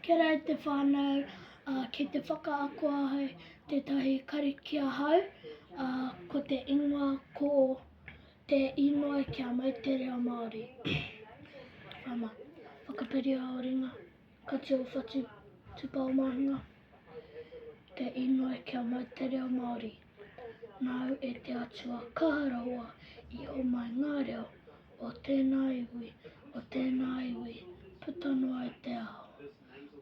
Kia ora e te whānau, kei te whakaako ahau tētahi karakia hou, ko te ingoa ko Te Inoi Kia Mau Te Reo Māori. Whama, whakapiria o ringa, kati o whatu, tupa o māhunga. Te Inoi Kia Mau Te Reo Māori. Nāu e te Atua kaha rawa i homai ngā reo o tēnā iwi, o tēnā iwi, puta noa i te ao.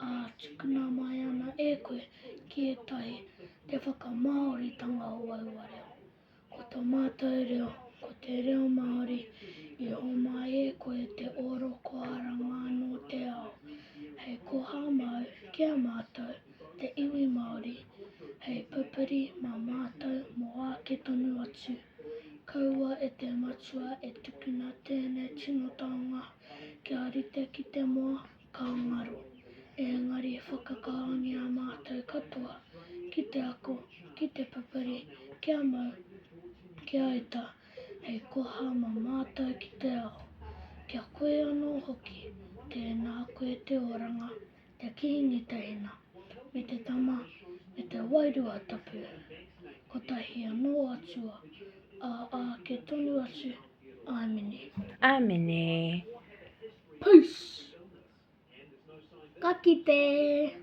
Ā, tukuna mai ana e koe ki ētahi te whakamāoritanga o aua reo. Ko tō mātou reo, ko te reo Māori, i homai e koe te oro koaranga nō te ao, hei koha mau ki a mātou, te iwi Māori, hei pupuri mā mātou mō āke tonu atu. Kaua e te Matua e tukuna tēnei tino taonga kia rite ki te moa ka ngaro, engari whakakahangia mātou katoa ki te ako, ki te pupuri, kia mau, kia eta, hei koha mā mātou ki te ao. Kia koe anō hoki, tēnā koe te oranga, te Kīngi Teina, me te Tama, me te Wairua Tapu, kotahi anō Atua, ā āke tonu atu. Āmine. Āmine. Peace! Ka kite!